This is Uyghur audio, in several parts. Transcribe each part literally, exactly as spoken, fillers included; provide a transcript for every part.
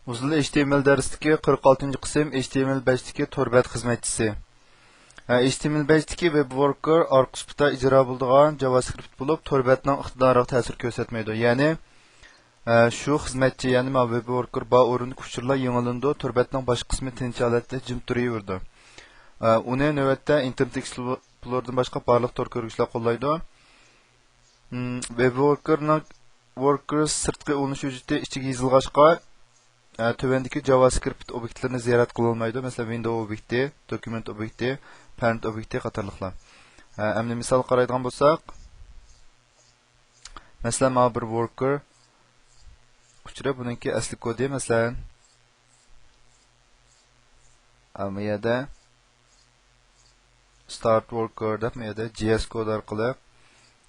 ئۇزۇن H T M L دەرستىكى قىرىق ئالتىنچى قىسىم، H T M L بەشتىكى تور بەت خىزمەتچىسى. ھە، H T M L بەشتىكى وېب ۋوركېر ئارقا سۈپىتىدە ئىجرا بولىدىغان جاۋاسكرىپت بولۇپ، تور بەتنىڭ ئىقتىدارىغا تەسىر كۆرسەتمەيدۇ. يەنى، ھە، شۇ خىزمەتچى، يەنى مانا ۋېب ۋوركېر بار ئورۇندا ئۇچۇرلار يېڭىلىنىدۇ، تور بەتنىڭ باش قىسمى تىنچ ھالەتتە جىم تۇرۇۋېرىدۇ. ھە، ئۇنى نۆۋەتتە ئىنتېرنېت ئېكسپلوردىن باشقا بارلىق تور كۆرگۈچىلەر قوللايدۇ. ھىم، ۋېب ۋوركېرنىڭ، ۋوركېر سىرتقى ئۇلىنىش ھۆججىتى ئىچىگە يېزىلغاچقا، ئە، تۆۋەندىكى جاۋاسكرىپت ئوبيېكتلىرىنى زىيارەت قىلالمايدۇ. مەسىلەن، ۋىندوۋ ئوبيېكتى، دوكۇمېنت ئوبيېكتى، پەرەنت ئوبيېكتى قاتارلىقلار. ئە، ئەمدى مىسال قارايدىغان بولساق، مەسىلەن، مانا بىر ۋوركېر ئۇچۇرى، بۇنىڭكى ئەسلى كودى، مەسىلەن، ئە، بۇ يەردە ستارت ۋوركېر دەپ، بۇ يەردە جي ئېس كود ئارقىلىق،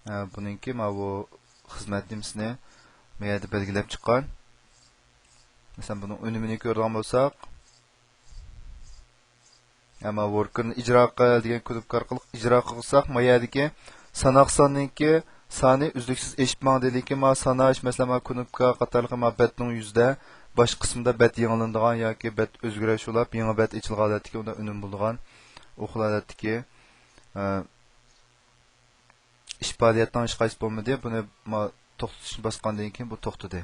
ئە، بۇنىڭكى ماۋۇ خىزمەت نېمىسىنى بۇ يەردە بەلگىلەپ چىققان. مەسىلەن، بۇنىڭ ئۈنۈمىنى كۆرىدىغان بولساق، ئەمما ۋوركېرنى ئىجرا قىل دېگەن كۇنۇپكا ئارقىلىق ئىجرا قىلساق، ما يەردىكى ساناق ساننىڭكى سانى ئۈزلۈكسىز ئېشىپ ماڭدى. لېكىن ما ساناش، مەسىلەن، ما كۇنۇپكا قاتارلىقى ما بەتنىڭ يۈزىدە باش قىسمىدا بەت يېڭىلىنىدىغان ياكى بەت ئۆزگىرىش بولۇپ، يېڭى بەت ئېچىلغان ھالەتتىكى ئۇندا ئۈنۈم بولىدىغان ئۇ خىل ھالەتتىكى، ئە، ئىش پائالىيەتنىڭ ھېچقايسى بولمىدى. بۇنى ما توختىتىشنى باسقاندىن كېيىن بۇ توختىدى.